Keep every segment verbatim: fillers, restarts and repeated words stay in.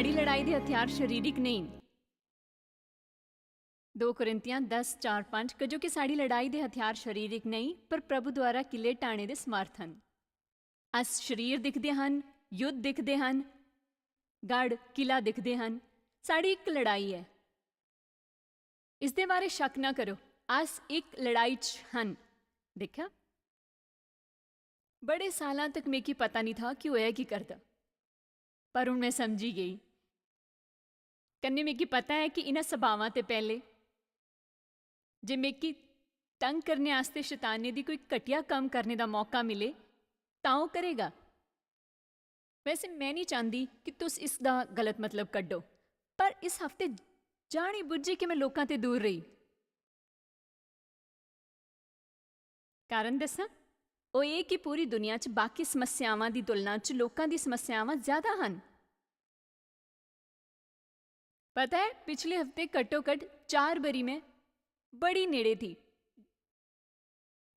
साढ़ी लड़ाई दे हथियार शरीरिक नेईं। दो कुरिन्थियां दस, चार, पंज, "क्योंकि साढ़ी लड़ाई दे हथियार शरीरिक नेईं, पर प्रभु द्वारा किले ढाणे दे समर्थ हन।" अस शरीर दिखदे हन, युद्ध दिखदे हन, गढ़, किला दिखदे हन। साढ़ी इक लड़ाई ऐ। इसदे बारे शक ना करो, अस इक लड़ाई च हन। दिक्खेआ? बड़े सालां तक मिगी पता निं था कि होआ की करदा, पर हून में समझी गेई। कन्नै मिगी पता ऐ कि इन्हां सभावां ते पैह्‌ले जे मिगी तंग करने आस्तै शैतानै दी कोई घटिया कम्म करने दा मौका मिले, तां ओह् करेगा। वैसे में निं चांह्‌दी कि तुस इस दा गलत मतलब कड्ढो, पर इस हफ्ते जानी बुज्झी के में लोकां ते दूर रेही। कारण दस्सां? ओह् एह् कि पूरी दुनिया च बाकी समस्यावां दी तुलना च लोकां दी समस्यावां ज्यादा हन। पता ऐ, पिछले हफ्ते घट्टो-घट्ट चार बारी में बड़ी नेड़े थी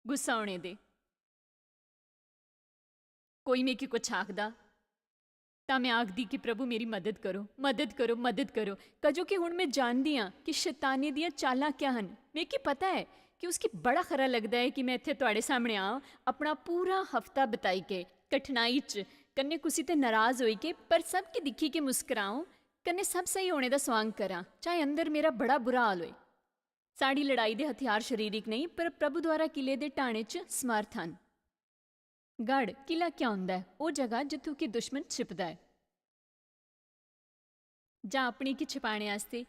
गुस्सा होने दे। कोई मिगी कुछ आखदा, तां में आखदी कि, "प्रभु, मेरी मदद करो, मदद करो, मदद करो।" कजो कि हुन में जानदी आं कि शैताने दियां चालां क्या हन। मिगी पता ऐ कि उसगी बड़ा खरा लगदा ऐ कि में इत्थै तुआड़े सामने आं, अपना पूरा हफ्ता बताई के, कठिनाई च, कन्नै कुसी ते नराज होई के, पर सब की दिक्खी के मुस्कराऊं, कन्नै सब स्हेई होने दा स्वांग करां, चाहे अंदर मेरा बड़ा बुरा हाल होए। साढ़ी लड़ाई दे हथियार शरीरिक नेईं, पर प्रभु द्वारा किले दे ढाणे च समर्थ हन। गढ़, किला क्या होंदा ऐ? ओह् जगह जित्थूं कि दुश्मन छिपदा ऐ जां अपने गी छपाने आस्तै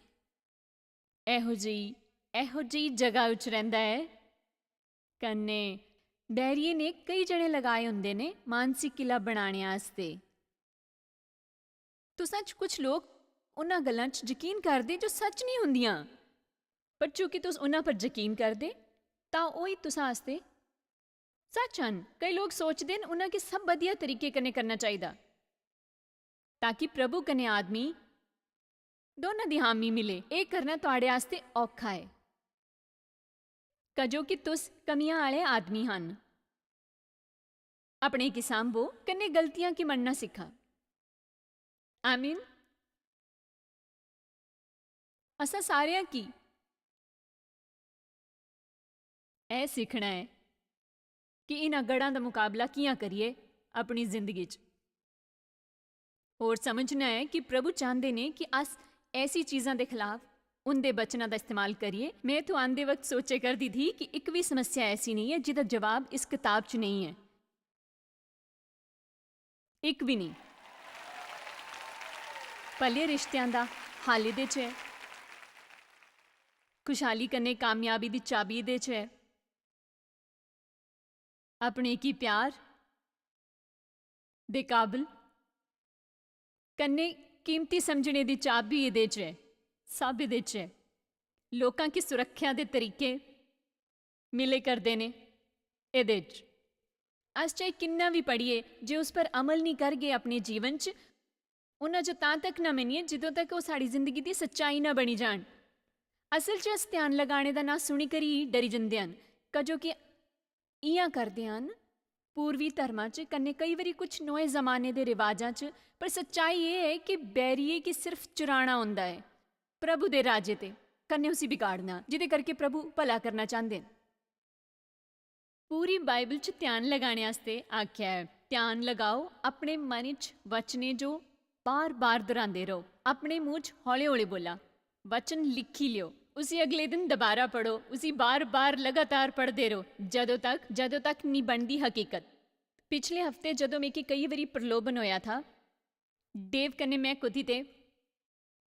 एहो जेही, एहो जेही जगह च रैंह्दा ऐ। कन्नै बैरिये ने केई जने लगाए होंदे ने मानसिक किला बनाने आस्तै। तुसां च कुछ लोक उन्हां गल्लां च यकीन करदे जो सच नेईं होंदियां, पर चूंकि तुस उन्हां पर यकीन करदे, तां ओही तुसां आस्तै सच हन। केई लोक सोचदे न उन्हां गी सब बधिया तरीके कन्नै करना चाहिदा, ताकि प्रभु कन्नै आदमी दोनां दी हामी मिले। एह् करना तुआड़े आस्तै औखा ऐ, कजो कि तुस कमियां आह्‌ले आदमी हन। अपने गी सांभो, कन्नै गलतियां गी मन्नना सिक्खा। आमीन। असां सारेआं गी एह् सिक्खना ऐ कि इन्हां गढ़ां दा मकाबला कि'यां करिए अपनी जिंदगी च। होर समझना ऐ कि प्रभु चांह्‌दे ने कि अस ऐसी चीजां दे खलाफ उं'दे बचनां दा इस्तेमाल करिए। में इत्थूं आंदे वक्त सोचे करदी थी कि इक बी समस्या ऐसी नेईं ऐ जेह्‌दा जवाब इस कताब च नेईं ऐ। इक बी नेईं। भले रिश्तेआं दा हल एह्‌दे च ऐ। खुशहाली कन्नै कामयाबी दी चाबी एह्‌दे च ऐ। अपने गी प्यार दे काबल कन्नै कीमती समझने दी चाबी एह्‌दे च ऐ, सब एह्‌दे च ऐ। लोकां गी सुरक्खेआ दे तरीके मिले करदे ने एह्‌दे च। अस चाहे किन्ना बी पढ़िए, जे उस पर अमल निं करगे अपने जीवन च, उन्ना जो तां तक ना मन्निए, जदों तक ओह् साढ़ी जिंदगी दी सच्चाई ना बनी जान। असल च अस ध्यान लगाने दा नां सुनी करी डरी जंदे हन, कजो कि इ'यां करदे हन पूर्वी धर्मां च, कन्नै केई बारी कुछ नोए जमाने दे रिवाजां च। पर सच्चाई एह् ऐ कि बैरिये गी सिर्फ चुराना होंदा ऐ प्रभु दे राजे ते, कन्नै उसी बिगाड़ना, जेह्‌दे करके प्रभु भला करना चांह्‌दे न। पूरी बाइबल च ध्यान लगाने आस्तै आखेआ ऐ। ध्यान लगाओ, अपने मन च वचनें जो बार-बार दोहरांदे रहो। अपने मुंह च हौले-हौले बोला, वचन लिखी लियो, उसी अगले दिन दोबारा पढ़ो, उसी बार-बार लगातार पढ़दे रहो, जदों तक, जदों तक निं बनदी हकीकत। पिछले हफ्ते जदों मिगी केई बारी प्रलोभन होया था, डेव कन्नै में कुतै ते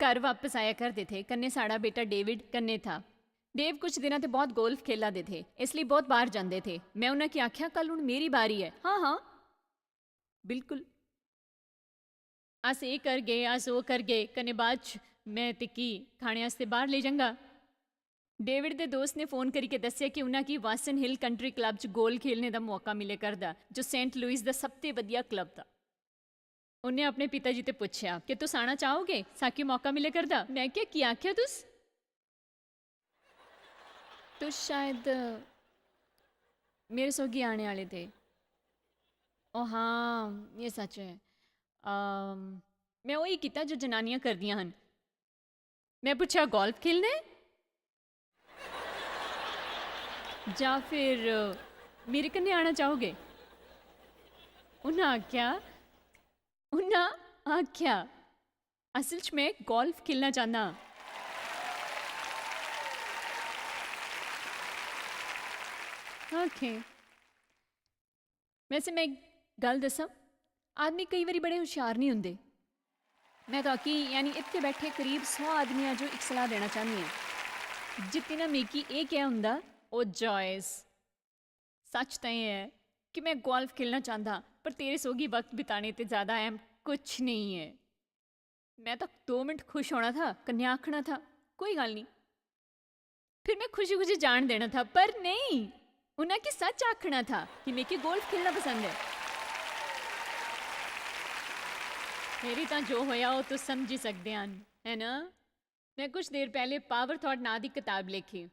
घर वापस आया करदे थे, कन्नै साढ़ा बेटा डेविड कन्नै था। डेव कुछ दिनां ते बहुत गोल्फ खेला दे थे, इसलिए बहुत बाहर जांदे थे। में उन्हें गी आख्या, "कल हुन मेरी बारी ऐ।" "हाँ, हाँ, बिल्कुल। अस एह् करगे, अस ओह् करगे, कन्नै बाद च में तिक्की खाने आस्तै बाहर लेई जांगा।" डेविड दे दोस्त ने फोन करियै दस्सेआ कि उन्हें गी वासन हिल कंट्री क्लब च गोल खेलने दा मौका मिले करदा, जो सेंट लुइस दा सब ते वधिया क्लब था। उन्हें अपने पिता जी ते पुच्छेआ कि, "तुस आना चाहोगे? साकी मौका मिले करदा।" में क्या, "की आखेआ तुस?" "तुस शायद मेरे सौगी आने आह्‌ले थे।" "ओ हाँ, एह् सच ऐ।" अम, में ओही कीता जो जनानियां करदियां हन। में पुच्छेआ, "गोल्फ खेलना ऐ? जां फिर, अ, मेरे कन्नै आना चाहोगे?" उन्नै आखेआ, उन्नै आखेआ, "असल च में गोल्फ खेलना चाह्न्ना आं।" आखें। वैसे में इक गल्ल दस्सां, आदमी केई बारी बड़े हुशियार निं होंदे। में तुआकी, यानी इत्थै बैठे करीब सौ आदमियां जो इक सलाह देना चाह्न्नी आं। जित्ती ना मिगी एह् क्या होंदा, ओ जॉयस, सच तां एह् ऐ कि में गोल्फ खेलना चांह्दा, पर तेरे सोगी वक्त बिताने ते ज्यादा अहम कुछ नेईं ऐ। में तां दो मिंट खुश होना था, कन्नै आखना था, "कोई गल्ल निं।" फिर में खुशी-खुशी जान देना था, पर नेईं, उन्नै कि सच आखना था कि मिगी गोल्फ खेलना पसंद ऐ। मेरी तां जो होया, ओह् तुस समझी सकदे हन, है ना? में कुछ देर पैह्ले पावर थॉट नांऽ दी कताब लेखी।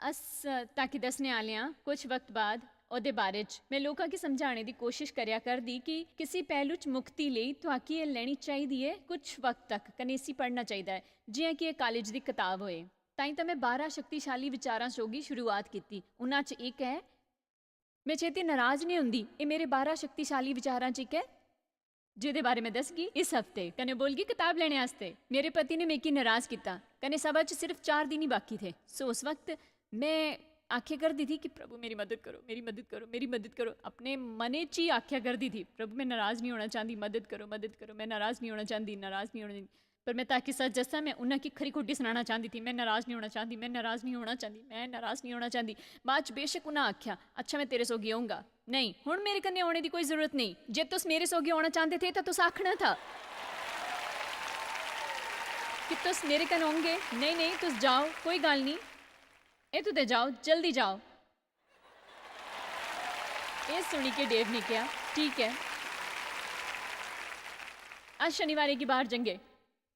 अस ताकि दस्सने आह्ले आं, कुछ वक्त बाद ओह्दे बारे च में लोकां गी समझाने दी कोशिश करेआ करदी कि किसी पैह्लू च मुक्ति लेई तुआकी एह् लैनी चाहिदी ऐ कुछ वक्त तक, कन्नै इसी पढ़ना चाहिदा ऐ, जि'यां कि एह् कालेज दी कताब होए। ताईं तां में बारां शक्तिशाली विचारां सोगी शुरुआत कीती। उन्हां च इक ऐ, "में छेती नराज निं होंदी।" एह् मेरे बारां शक्तिशाली विचारां च इक ऐ, जेह्दे बारे में दसगी इस हफ्ते। कन्नै बोलगी कताब लैने आस्तै। मेरे पति ने मिगी नराज कीता, कन्नै सभा च सिर्फ चार दिन ही बाकी थे। सो उस वक्त में आखे करदी थी कि, "प्रभु, मेरी मदद करो, मेरी मदद करो, मेरी मदद करो।" अपने मनै च ही आखेआ करदी थी, "प्रभु, में नराज निं होना चांह्दी, मदद करो, मदद करो, में नराज निं होना चांह्दी, नराज निं होना चांह्दी।" पर में ताकि सच दस्सां, में उन्हां गी खरी खोटी सनाना चांह्दी थी, "में नराज निं होना चांह्दी, में नराज निं होना चांह्दी, में नराज निं होना चांह्दी।" बाद च बेशक उन्हां आखेआ, "अच्छा, में तेरे सोगी होऊंगा।" नेईं, हुन मेरे कन्नै औने दी कोई जरूरत नेईं। जे तुस मेरे सोगी औना चांह्दे थे, तां तुस आखना था कि तुस मेरे कन्नै औंगे। नेईं, नेईं, तुस जाओ, कोई गल्ल निं। इत्थूं ते जाओ, जल्दी जाओ। एह् सुनी के डेव ने आखेआ, "ठीक ऐ, अस शनिवारें गी बाह्र जंगे।"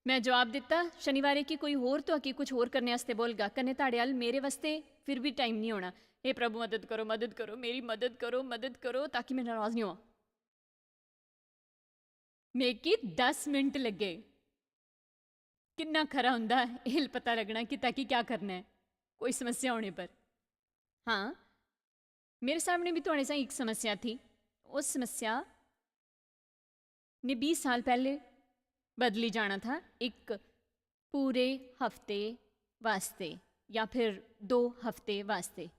में जवाब दित्ता, "शनिवारें गी कोई होर तुआकी कुछ होर करने आस्तै बोलगा, कन्नै तुआढ़े अल मेरे वास्तै फिर बी टाइम निं होना।" हे प्रभु, मदद करो, मदद करो, मेरी मदद करो, मदद करो, ताकि में नराज निं होआं। मिगी दस मिंट लग्गे। किन्ना खरा होंदा एह् पता लग्गना कि ताकि क्या करना ऐ कोई समस्या होने पर। हां, मेरे सामने बी तुआढ़े सां इक समस्या थी। उस समस्या ने बीस साल पैह्ले बदली जाना था इक पूरे हफ्ते वास्तै, या फिर दो हफ्ते वास्तै।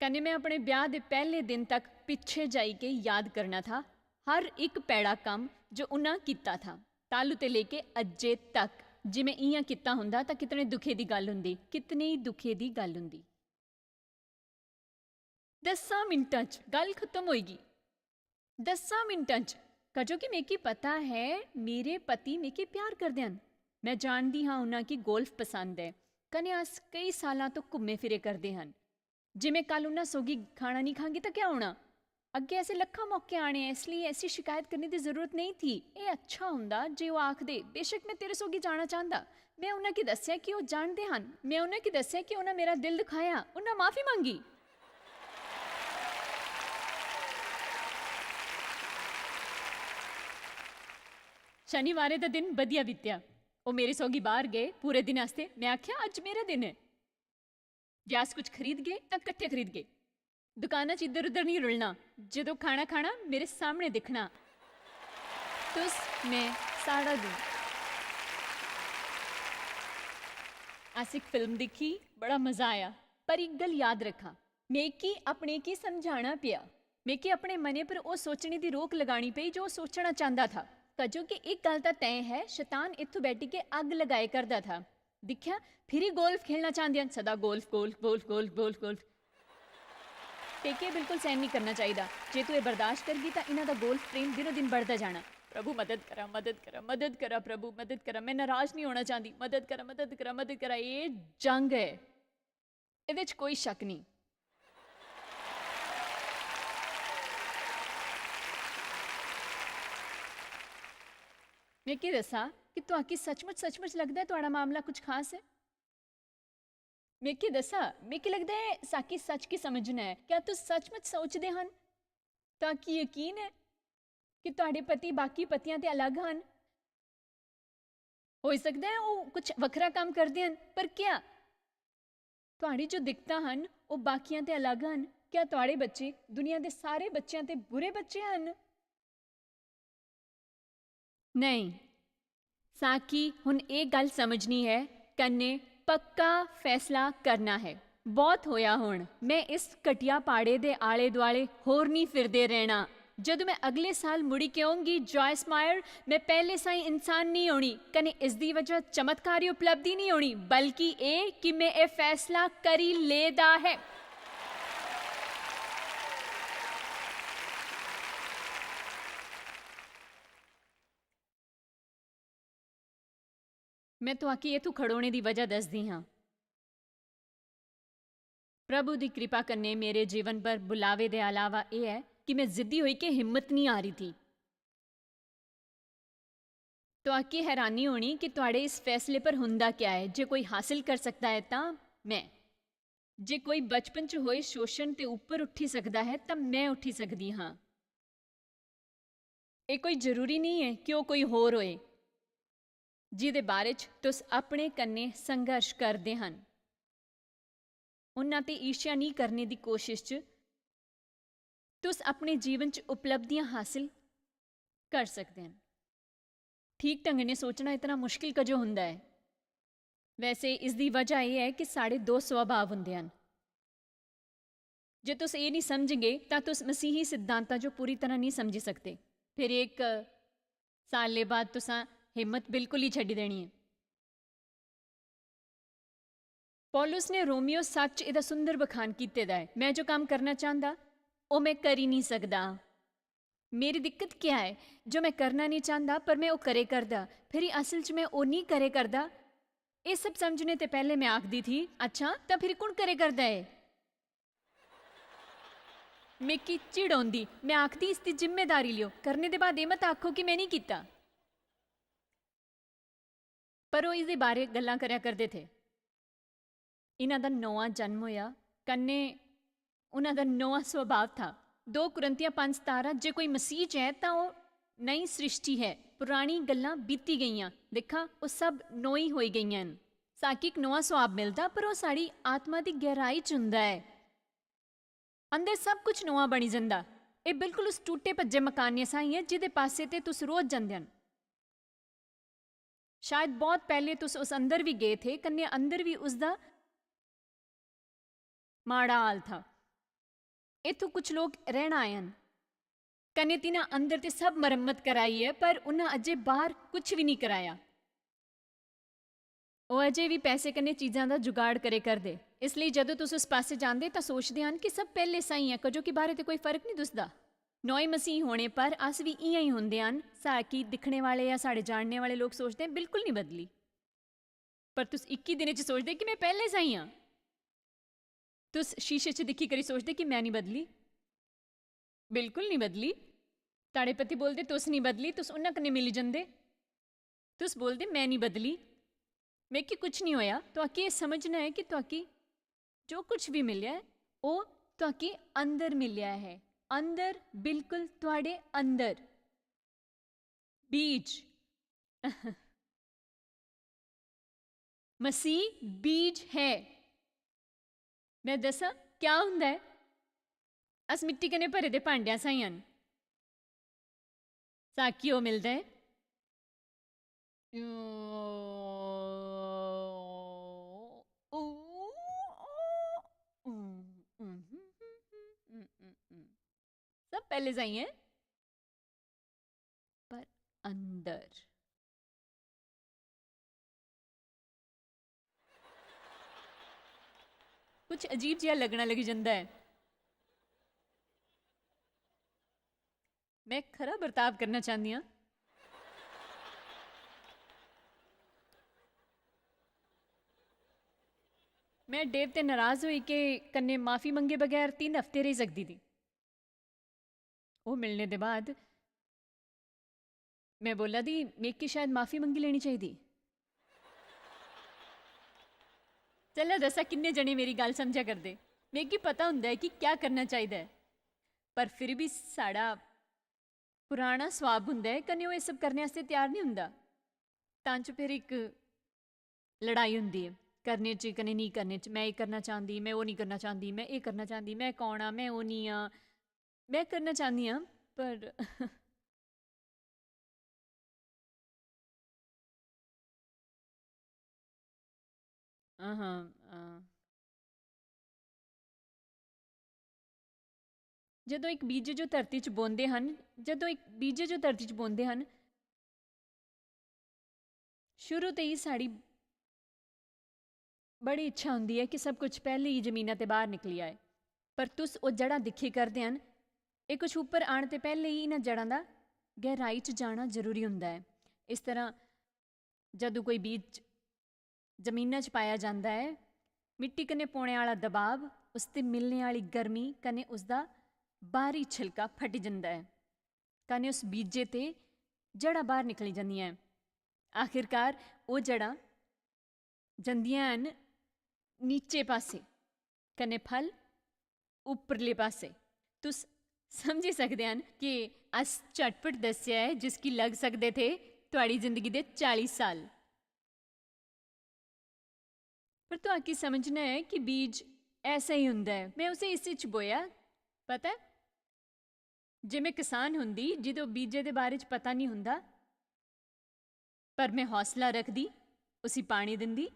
कन्नै में अपने ब्याह् दे पैह्ले दिन तक पिच्छे जाइयै याद करना था हर इक पैड़ा कम्म जो उन्ना कीता था, तालू ते लेके अज्जे तक। जे में इ'यां कीता होंदा तां कितने दुखे दी गल्ल होंदी, कितने ही दुखे दी गल्ल होंदी। दस्सां मिंटां च गल्ल खत्म होई गेई। दस्सां मिंटां च, कजो कि मिगी पता ऐ मेरे पति मिगी प्यार करदे हन। में जानदी हां उन्ना गी गोल्फ पसंद ऐ, कन्नै अस केई सालां तो घुम्मे फिरे करदे हन। जे में कल उन्ना सोगी खाना निं खांगी तां क्या होना? अग्गें ऐसे लक्खां मौके आने ऐ, इसलेई ऐसी शिकायत करने दी जरूरत नेईं थी। एह् अच्छा होंदा जे ओह् आखदे, "बेशक में तेरे सोगी जाना चांह्दा।" में उन्ना गी दस्सेआ कि ओह् जानदे हन। में उन्ना गी दस्सेआ कि उन्ना मेरा दिल दुखाया। उन्ना माफी मंगी। शनिवारें दा दिन बधिया बीतेआ। ओह् मेरे सोगी बाह्र गे पूरे दिन आस्तै। में आखेआ, "अज्ज मेरा दिन ऐ।" जे अस कुछ खरीदगे तां कट्ठे खरीदगे। दुकाना च इद्धर उद्धर निं रुलना। जदूं खाना खाना, मेरे सामने दिक्खना। तुस, में, साढ़ा दिन। अस इक फिल्म दिक्खी, बड़ा मजा आया। पर इक गल्ल याद रक्खां, मिगी अपने गी समझाना पेआ। मिगी अपने मनै पर ओह् सोचने दी रोक लगानी पेई जो ओह् सोचना चांह्दा था। कजो कि इक गल्ल तां तय ऐ, शतान इत्थूं बैठी के अग्ग लगाए करदा था। दिक्खेआ, फिरी गोल्फ खेलना चांह्दे हन, सदा golf, golf, golf, golf, golf, golf. ते केह् बिल्कुल सैह्न निं करना चाहिदा। जे तूं एह् बर्दाश्त करगी तां इन्हां दा गोल्फ प्रेम दिनो दिन बढ़दा जाना। "प्रभु मदद करा, मदद करा, मदद करा, प्रभु मदद करा, में नाराज निं होना चांह्दी, मदद करा, मदद करा, मदद करा।" एह् जंग ऐ, एह्दे च कोई शक्क निं। में केह् दस्सां कि तुआकी सचमुच, सचमुच लगदा ऐ तुआढ़ा मामला कुछ खास ऐ? में केह् दस्सां, मिगी लगदा ऐ साकी सच गी समझना ऐ। क्या तुस सचमुच सोचदे हन? तां की यकीन ऐ कि ਤੁਹਾਡੇ ਪਤੀ ਬਾਕੀ ਪਤੀਆਂ ਤੇ ਅਲੱਗ ਹਨ? ਹੋ ਸਕਦਾ ਹੈ ਉਹ ਕੁਝ ਵੱਖਰਾ ਕੰਮ ਕਰਦੇ ਹਨ, ਪਰ ਕਿਆ ਤੁਹਾਡੀ ਜੋ ਦਿੱਕਤਾਂ ਹਨ ਉਹ ਬਾਕੀਆਂ ਤੇ ਅਲੱਗ ਹਨ? ਕਿਆ ਤੁਹਾਡੇ ਬੱਚੇ ਦੁਨੀਆ ਦੇ ਸਾਰੇ ਬੱਚਿਆਂ ਤੇ ਬੁਰੇ ਬੱਚੇ ਹਨ? ਨਹੀਂ, ਸਾਕੀ, ਹੁਣ ਇਹ ਗੱਲ ਸਮਝਣੀ ਹੈ, ਕਨੇ ਪੱਕਾ ਫੈਸਲਾ ਕਰਨਾ ਹੈ। ਬਹੁਤ ਹੋਇਆ ਹੁਣ, ਮੈਂ ਇਸ ਘਟੀਆ ਪਾੜੇ ਦੇ ਆਲੇ ਦੁਆਲੇ ਹੋਰ ਨਹੀਂ ਫਿਰਦੇ ਰਹਿਣਾ। ਜਦੋਂ ਮੈਂ ਅਗਲੇ ਸਾਲ ਮੁੜੀ ਕਹੂੰਗੀ, ਜੋਇਸ ਮਾਇਰ, ਮੈਂ ਪਹਿਲੇ ਸਾਈ ਇਨਸਾਨ ਨਹੀਂ ਹੋਣੀ, ਕਨੇ ਇਸ ਦੀ ਵਜ੍ਹਾ ਚਮਤਕਾਰੀ ਉਪਲਬਧੀ ਨਹੀਂ ਹੋਣੀ, ਬਲਕਿ ਇਹ ਕਿ ਮੈਂ ਇਹ ਫੈਸਲਾ ਕਰੀ ਲੇਦਾ ਹੈ। मैं तुआकी इत्थू खड़ोने दी वजह दसदी हां। प्रभु दी कृपा कन्नै मेरे जीवन पर बुलावे दे अलावा एह ऐ कि मैं जिद्दी होई के हिम्मत नहीं हारी थी। तुआकी हैरानी होनी कि तुआड़े इस फैसले पर हुंदा क्या ऐ। जे कोई हासिल कर सकदा ऐ तां मैं, जे कोई बचपन च होए शोषण ते उप्पर उठी सकदा ऐ तां मैं उठी सकदी हां। एह कोई जरूरी नहीं ऐ कि ओह कोई होर होए, जिदे बारे च तुस अपने कन्नै संघर्ष करदे हन। उन्हां ते ईर्ष्या नेईं करने दी कोशिश च तुस अपने जीवन च उपलब्धियां हासिल कर सकदे हन। ठीक ढंगै नै सोचना इतना मुश्किल कजो हुंदा ऐ? वैसे, इसदी वजह एह ऐ कि साढ़े दो स्वभाव हुंदे हन। जे तुस एह नेईं समझगे, तां तुस मसीही सिद्धांतां जो पूरी तरह नेईं समझी सकदे। फिर इक साल्लै बाद तुसां हिम्मत बिल्कुल ही छड्डी देनी ऐ। पौलुस ने रोमियो सत्त च एह्दा सुंदर बखान कीते दा ऐ, "मैं जो कम्म करना चांह्दा, ओह् मैं करी निं सकदा। मेरी दिक्कत क्या ऐ? जो मैं करना निं चांह्दा, पर मैं ओह् करे करदा। फिरी असल च मैं ओह् निं करे करदा।" एह् सब समझने ते पैह्लें मैं आखदी थी, "अच्छा, तां फिरी कु'न करे करदा ऐ?" मिगी चिड़ औंदी। मैं आखदी, "इसदी जिम्मेदारी लियो।" करने दे बाद एह् मत आखो कि मैं निं कीता। पर ओह् इसदे बारे गल्लां करै करदे थे। इन्हां दा नमां जन्म होआ, कन्नै उन्हां दा नमां सुभाऽ था। दो कुरिन्थियां पंज सतारां, "जे कोई मसीह च ऐ, तां ओह् नई सृष्टि ऐ। पुरानी गल्लां बीती गेइयां। दिक्खा, ओह् सब नोई होई गेइयां न।" साकी इक नमां सुभाऽ मिलदा, पर ओह् साढ़ी आत्मा दी गैहराई च हुंदा ऐ। अंदर सब कुछ नमां बनी जंदा। एह् बिल्कुल उस टूटे भज्जे मकानै साहीं ऐ, जिदे पासै ते तुस रोज जंदे हन। शायद बहुत पैह्लें तुस उस अंदर बी गे थे, कन्नै अंदर बी उसदा माड़ा हाल था। इत्थूं कुछ लोक रैह्ना आए हन, कन्नै तिन्हां अंदर ते सब मरम्मत कराई ऐ, पर उन्हां अजें बाह्र कुछ बी निं कराया। ओह् अजें बी पैसे कन्नै चीजां दा जुगाड़ करे करदे। इसलेई जदूं तुस उस पासै जांदे, तां सोचदे हन कि सब पैह्लें साहीं ऐ, कजो कि बाह्रै ते कोई फर्क निं दुसदा। नोए मसीह होने पर अस बी इ'यां ही होंदे हन। साकी दिक्खने वाले जां साढ़े जानने वाले लोक सोचदे हन, "बिल्कुल निं बदली।" पर तुस इक्की दिनें च सोचदे कि मैं पैह्लें साहीं आं। तुस शीशे च दिक्खी करी सोचदे कि मैं निं बदली, बिल्कुल निं बदली। ताड़े पति बोलदे, "तुस निं बदली।" तुस उन्हां कन्नै मिली जंदे। तुस बोलदे, "मैं निं बदली, मिगी कुछ निं होया।" तुआकी एह् समझना ऐ कि तुआकी जो कुछ बी मिलेआ ऐ, ओह् तुआकी अंदर मिलेआ ऐ। अंदर, बिल्कुल तुआड़े अंदर। बीज। मसीह बीज है। मैं दस्सां क्या हुंदा ऐ? अस मिट्टी कन्नै भरे दे भांड्यां साहीं हन। साकी ओह् मिलदा ऐ। सब पैह्ले साहीं ऐ, पर अंदर कुछ अजीब जेहा लग्गना लगी जंदा ऐ। मैं खरा बर्ताव करना चांह्दी आं। मैं डेव ते नराज होई के कन्नै माफी मंगे बगैर तिन्न हफ्ते रेही सकदी थी। ओह् मिलने दे बाद मैं बोला दी, "मिगी शायद माफी मंगी लेनी चाहिदी।" चलो दस्सा, किन्ने जने मेरी गल्ल समझा करदे। मिगी पता हुंदा ऐ कि क्या करना चाहिदा ऐ, पर फिर भी साढ़ा पुराना सुआब होंदा ऐ, कन्नै ओह् एह् सब करने आस्तै त्यार निं होंदा। तां च फिर इक लड़ाई होंदी ऐ, करने च कन्नै नेईं करने च। में एह् करना चांह्दी, में ओह् निं करना चांह्दी, में एह् करना चांह्दी, में कौन आं, में ओह् निं आं। में करना चांह्दी आं, पर हां, हां, हां। जदों इक बीजे जो धरती च बौंदे हन, जदों इक बीजे जो धरती च बौंदे हन, शुरू ते ही साढ़ी बड़ी इच्छा होंदी ऐ कि सब कुछ पैह्ले ही जमीना ते बाह्र निकली आए। पर तुस ओह् जड़ां दिक्खी करदे हन, एह् कुछ उप्पर आने ते पैह्ले ही इ'नें जड़ां दा गैह्राई च जाना जरूरी होंदा ऐ। इस तरह जदूं कोई बीज जमीना च पाया जांदा ऐ, मिट्टी कन्नै पौने आह्ला दबाव, उसदे मिलने आह्ली गर्मी कन्नै उसदा बाह्री छिलका फटी जंदा ऐ, कन्नै उस बीजे ते जड़ां बाह्र निकली जंदियां ऐ। आखिरकार ओह् जड़ां जंदियां हैन नीचे पासै, कन्नै फल उप्परले पासै। तुस समझी सकदे हन कि अस झटपट दस्सेआ ऐ जिसकी लग सकदे थे थुआढ़ी जिंदगी दे चाली साल। पर तुआकी समझना ऐ कि बीज ऐसा ही होंदा ऐ। में उसे इस च बोया, पता ऐ? जे में किसान होंदी, जिदे बीजे दे बारे च पता निं होंदा, पर में हौसला रखदी, उसी पानी दिंदी,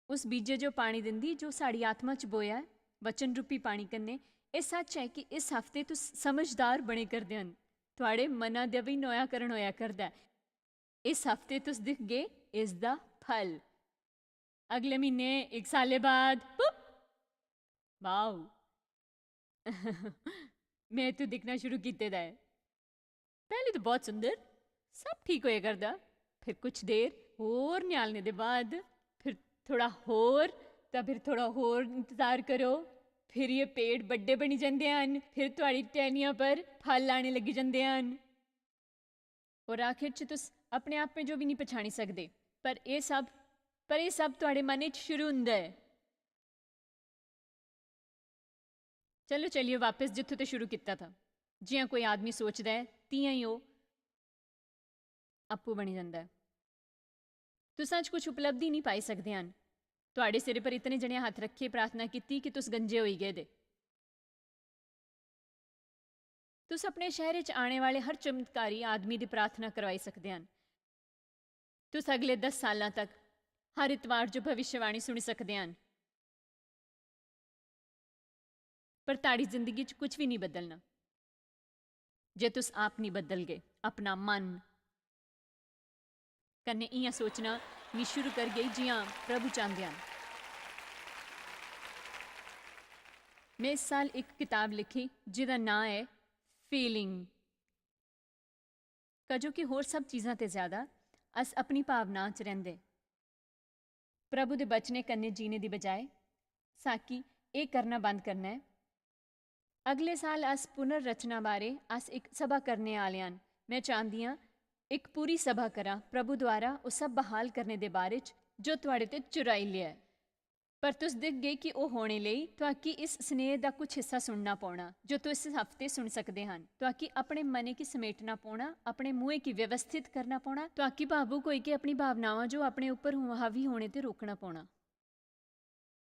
उस बीजे जो पानी दिंदी, जो साढ़ी आत्मा च बोया ऐ, वचन रूपी पानी कन्नै। एह् सच्च ऐ कि इस हफ्ते तुस समझदार बने करदे हन। थुआढ़े मना दा बी नोयाकरण होया करदा ऐ। इस हफ्ते तुस दिखगे इसदा फल। अगले म्हीने, इक साले बाद, पुप! वाओ! में इत्थूं दिक्खना शुरू कीते दा ऐ। पैह्लें ते बहुत सुंदर, सब ठीक होया करदा। फिर कुछ देर होर ञ्यालने दे बाद, फिर थोह्ड़ा होर, तां फिर थोह्ड़ा होर इंतजार करो। फिर एह् पेड़ बड्डे बनी जंदे हन, फिर थुआढ़ी टैह्नियां पर फल आने लगी जंदे हन। और आखिर च तुस अपने आपै जो बी निं पछानी सकदे, पर एह् सब, पर एह् सब थुआढ़े मनै च शुरू होंदा ऐ। चलो, चलिए बापस जित्थूं ते शुरू कीता था। जि'यां कोई आदमी सोचदा ऐ, ति'यां ही ओह् आपूं बनी जंदा ऐ। तुसां च कुछ उपलब्धि निं पाई सकदे हन। थुआढ़े सिरै पर इतने जने हत्थ रक्खियै प्रार्थना कीती कि तुस गंजे होई गेदे। तुस अपने शैह्रे च आने वाले हर चमत्कारी आदमी दी प्रार्थना करवाई सकदे हन। तुस अगले दस सालां तक हर इतवार जो भविष्यवाणी सुनी सकदे हन। पर ताड़ी जिंदगी च कुछ बी निं बदलना जे तुस आप निं बदलगे। अपना मन कन्नै इ'यां सोचना निं शुरू करगे जि'यां प्रभु चांह्दे हन। में इस साल इक कताब लिखी जेह्दा नांऽ ऐ फीलिंग। कजो कि होर सब चीजां ते ज्यादा अस अपनी भावनां च रैंह्दे। प्रभु दे बचने कन्नै जीने दी बजाए साकी एह् करना बंद करना ऐ। अगले साल अस पुनर्रचना बारे अस इक सभा करने आह्ले हन। में चांह्दी आं इक पूरी सभा करां प्रभु द्वारा ओह् सब बहाल करने दे बारे च जो थुआढ़े ते चुराई लेआ ऐ। पर तुस दिखगे कि ओह् होने लेई तुआकी इस स्नेह दा कुछ हिस्सा सुनना पौना जो तुस इस हफ्ते सुन सकदे हन। तुआकी अपने मनै गी समेटना पौना, अपने मुंहै गी व्यवस्थित करना पौना, तुआकी भावुक होइयै अपनी भावनावां जो अपने उप्पर हावी होने ते रोकना पौना।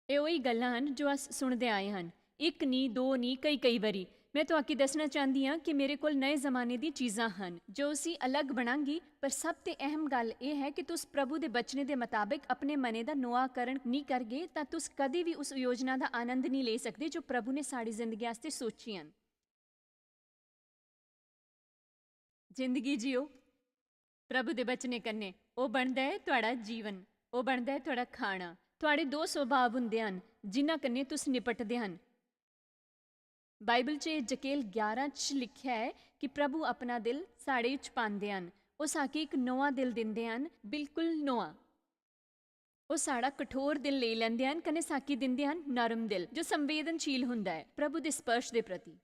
एह् ओही गल्लां हन जो अस सुनदे आए हन, इक निं, दो निं, केई केई बारी। में तुआकी दस्सना चांह्दी आं कि मेरे कोल नए जमाने दी चीजां हन जो उसी अलग बनांगी, पर सब ते अहम गल्ल एह् ऐ कि तुस प्रभु दे बचने दे मताबक अपने मनै दा नोआकरण निं करगे तां तुस कदें बी उस योजना दा आनंद निं लेई सकदे जो प्रभु ने साढ़ी जिंदगी आस्तै सोचियां न। जिंदगी जियो प्रभु दे बचने कन्नै, ओह् बनदा ऐ थुआढ़ा जीवन, ओह् बनदा ऐ थुआढ़ा खाना। थुआढ़े दो सुभाव होंदे हन जिन्हां कन्नै तुस निपटदे हन। बाइबल च जकेल ग्यारां च लिखेआ ऐ कि प्रभु अपना दिल साढ़े च पांदे हन। ओह् साकी इक नोआ दिल दिंदे हन, बिल्कुल नोआ। ओह् साढ़ा कठोर दिल लेई लैंदे हन कन्नै साकी दिंदे हन नरम दिल जो संवेदनशील हुंदा ऐ प्रभु दे स्पर्श दे प्रति।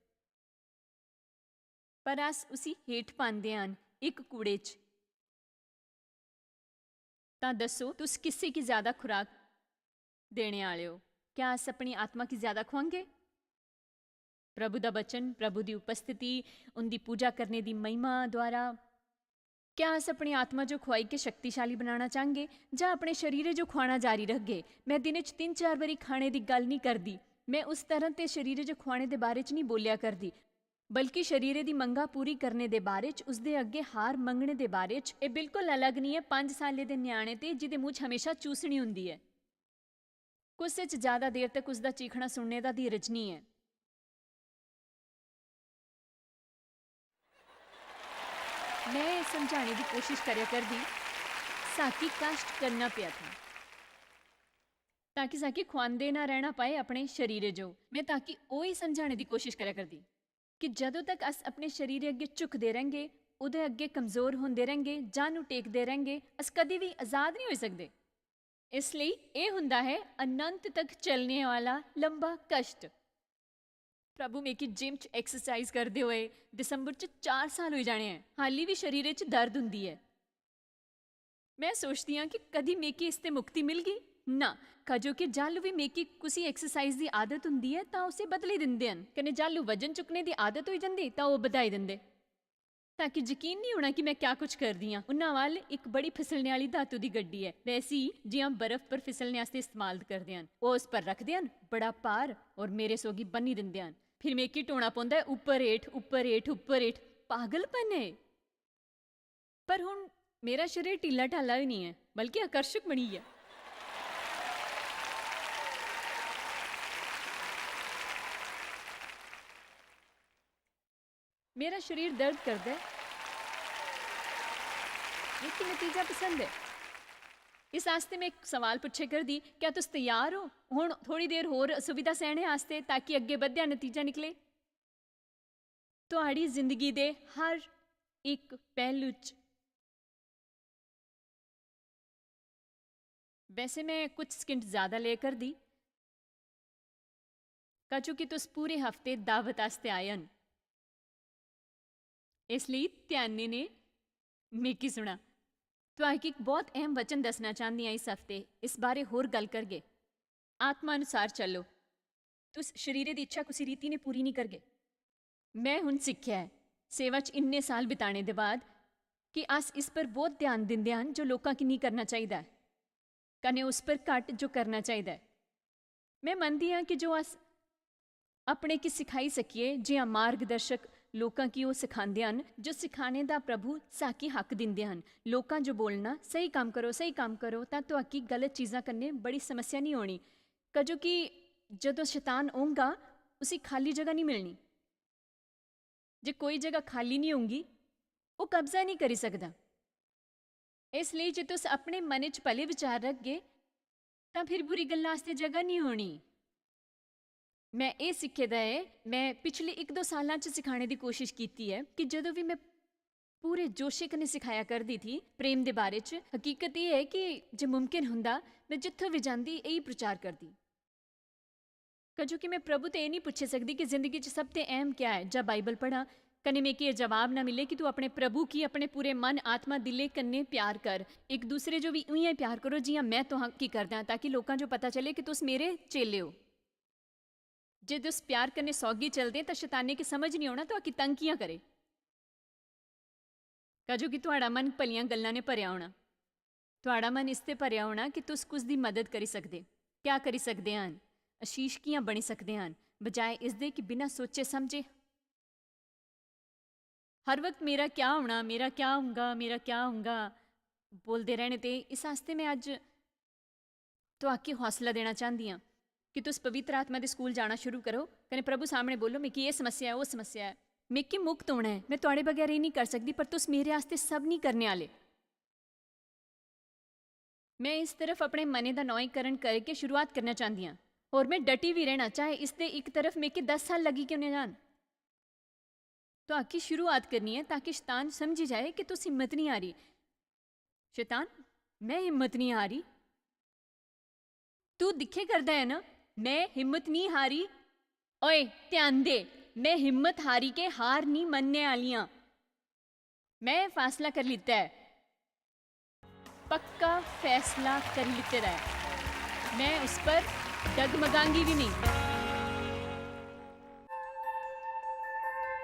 पर अस उसी हेठ पांदे हन इक कूड़े च। तां दस्सो, तुस किसे गी ज्यादा खुराक देने आह्ले ओ? क्या अस अपनी आत्मा गी ज्यादा खुआंगे? प्रभु दा वचन, प्रभु दी उपस्थिति, उंदी पूजा करने दी महिमा द्वारा। क्या अस अपनी आत्मा जो खुआई के शक्तिशाली बनाना चाहंगे जां अपने शरीरे जो खुआना जारी रखगे? मैं दिने च तिन्न चार बारी खाने दी गल्ल निं करदी। मैं उस तरह ते शरीरे जो खुआने दे बारे च निं बोल्लेआ करदी, बल्कि शरीरे दी मंगा पूरी करने दे बारे च, उसदे अग्गे हार मंगने दे बारे च। एह् बिल्कुल अलग निं ऐ पंज साल्ले दे ञ्याणे ते जि'दे मूंह च म्हेशां चूसनी होंदी ऐ। कुसै च ज्यादा देर तक उसदा चीखना सुनने दा धीरज निं ऐ। मैं एह् समझाने दी कोशिश करै करदी, साकी कश्ट करना पेआ था, ताकि साकी खुआंदे ना रैह्ना पाए अपने शरीरे जो। मैं ताकि ओही समझाने दी कोशिश करै करदी कि जदों तक अस अपने शरीरे अग्गे झुकदे रैह्गे, ओह्दे अग्गे कमजोर होंदे रैह्गे, जाह्नू टेकदे रैह्गे, अस कदी बी आजाद निं होई सकदे। इस लेई एह् हुंदा ऐ अनंत तक चलने आह्ला लंबा कश्ट। प्रभु मिगी जिम च एक्सरसाइज करदे होए दिसंबर च चार साल होई जाने ऐ। हाली बी शरीरे च दर्द हुंदी ऐ। मैं सोचदी आं कि कदी मिगी इस ते मुक्ति मिलगी? ना, काजो कि जाह्लू बी मिगी कुसी एक्सरसाइज दी आदत हुंदी ऐ तां उसी बदली दिंदे हन, कन्नै जाह्लू वजन चुक्कने दी आदत होई जंदी तां ओह् बधाई दिंदे, ताकि यकीन निं होना कि मैं क्या कुछ करदी आं। उन्ना वाल इक बड़ी फिसलने आह्ली धातु दी गड्डी ऐ, वैसी जि'यां बर्फ पर फिसलने आस्तै इस्तेमाल करदे हन। ओह् उस पर रखदे हन बड़ा भार और मेरे सोगी बन्नी दिंदे हन। फिर मिगी ढोना पौंदा ऐ उप्पर हेठ, उप्पर हेठ, उप्पर हेठ। पागलपन ऐ। पर हुन मेरा शरीर ढिल्ला ढाला बी निं ऐ, बल्कि आकर्शक बनी गेआ। मेरा शरीर दर्द करदा ऐ। मिगी नतीजा पसंद ऐ। इस आस्तै में इक सवाल पुच्छे करदी, क्या तुस त्यार ओ हुन थोड़ी देर होर असुविधा सैह्ने आस्तै, ताकि अग्गें बधदे नतीजा निकले? तुहाड़ी जिंदगी दे हर इक पैह्लू च। वैसे में कुछ सकिंट ज्यादा ले करदी, काजो कि तुस पूरे हफ्ते दावत आस्तै आए हन। इस लेई ध्यानै ने मिगी सुना। तुहां गी इक बहुत अहम वचन दस्सना चांह्दी आं। इस हफ्ते इस बारे होर गल्ल करगे। आत्मा अनुसार चलो। तुस शरीरै दी इच्छा कुसी रीति ने पूरी निं करगे। में हुन सिक्खेआ ऐ, सेवा च इन्ने साल बिताने दे बाद, कि अस इस पर बहुत ध्यान दिंदे हन जो लोकां गी निं करना चाहिदा ऐ, कन्नै उस पर घट्ट जो करना चाहिदा ऐ। में मनदी आं कि जो अस अपने गी सखाई सकिये, जि'यां मार्गदर्शक लोकां गी ओह् सखांदे हन, जो सखाने दा प्रभु साकी हक दिंदे हन। लोकां जो बोलना, "सही कम्म करो, सही कम्म करो," तां तुआकी गलत चीजां कन्नै बड़ी समस्या निं होनी, काजो कि जदों शैतान ओंगा, उसी खाली जगह निं मिलनी। जे कोई जगह खाली निं होंगी, ओह् कब्जा निं करी सकदा। इस लेई जे तुस अपने मनै च भले विचार रखगे, तां फिर बुरी गल्लां आस्तै जगह निं होनी। में एह् सिक्खे दा ऐ, में पिछले इक दो सालां च सखाने दी कोशिश कीती ऐ कि जदों बी में पूरे जोशे कन्नै सखाया करदी थी प्रेम दे बारे च, हकीकत एह् ऐ कि जे मुमकिन हुंदा, में जित्थों बी जांदी, एही प्रचार करदी। काजो कि में प्रभु ते एह् निं पुच्छी सकदी कि जिंदगी च सब ते अहम क्या ऐ, जां बाइबल पढ़ां, कन्नै मिगी एह् जवाब ना मिले कि तू अपने प्रभु गी अपने पूरे मन, आत्मा, दिलै कन्नै प्यार कर। इक दूसरे जो बी उ'यां प्यार करो जि'यां में तुहां गी करदा आं, ताकि लोकां जो पता चले कि तुस मेरे चेले ओ। जे तुस प्यार कन्नै सौगी चलदे, तां शैतानै गी समझ निं औना तुआकी तंग कि'यां करे। काजो कि तुआड़ा मन भलियां गल्लां ने भरेआ होना। तुआड़ा मन इसदे भरेआ होना कि तुस कुस दी मदद करी सकदे, क्या करी सकदे हन, आशीष कि'यां बनी सकदे हन, बजाए इसदे कि बिना सोचे समझे हर वक्त "मेरा क्या होना, मेरा क्या होंगा, मेरा क्या होंगा" बोलदे रहने। ते इस आस्तै में अज्ज तुआकी हौसला देना चांह्दी आं कि तुस पवित्र आत्मा दे स्कूल जाना शुरू करो, कन्नै प्रभु सामनै बोलो, "मिगी एह् समस्या ऐ, ओह् समस्या ऐ, मिगी मुक्त होना ऐ, में तुआड़े बगैर एह् निं करी सकदी, पर तुस मेरे आस्तै सब निं करने आह्ले।" में इस तरफ अपने मनै दा नौईकरण करके शुरुआत करना चांह्दी आं, और में डटी बी रैह्ना, चाहे इसदे इक तरफ मिगी दस साल लग्गी क्यों निं जान। तुआकी शुरुआत करनी ऐ, ताकि शैतान समझी जाए कि तुस हिम्मत निं हारी। शैतान, में हिम्मत निं हारी। तू दिक्खे करदा ऐ ना, में हिम्मत निं हारी। ओए, ध्यान दे, में हिम्मत हारी के हार निं मन्नने आह्ली आं। में फैसला करी लैता ऐ, पक्का फैसला करी लैते दा ऐ। में उस पर डगमगांगी बी नेईं।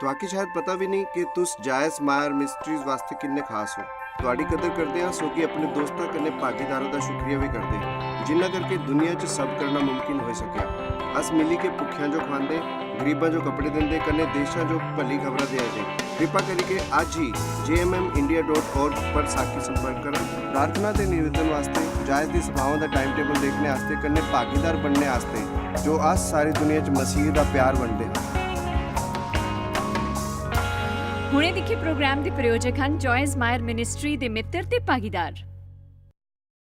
तुआकी शायद पता भी नहीं कि तुस जायज मायर मिनिस्ट्रीज वास्ते किन्ने खास हो। तुआडी कदर करदे आं, सो कि अपने दोस्तां कन्नै भागीदारां दा शुक्रिया भी करदे, जिन्ना करके दुनिया च सब करना मुमकिन होई सकेआ। अस मिली के भुक्खेआं जो खवांदे, गरीबां जो कपड़े दिंदे, कन्नै देशां जो भली खबरां देआ दे। कृपा करियै अज्ज ही J M M India dot org पर साकी संपर्क करो। प्रार्थना ते निवेदन वास्ते, जायज दी सभाओं दा टाइम टेबल देखने आस्ते, कन्नै भागीदार बनने आस्ते, जो अस सारी दुनिया च मसीह दा प्यार बंडदे हां। हुणे दिक्खे प्रोग्राम दे प्रायोजक हन जॉयज मायर मिनिस्ट्री दे मित्र ते भागीदार।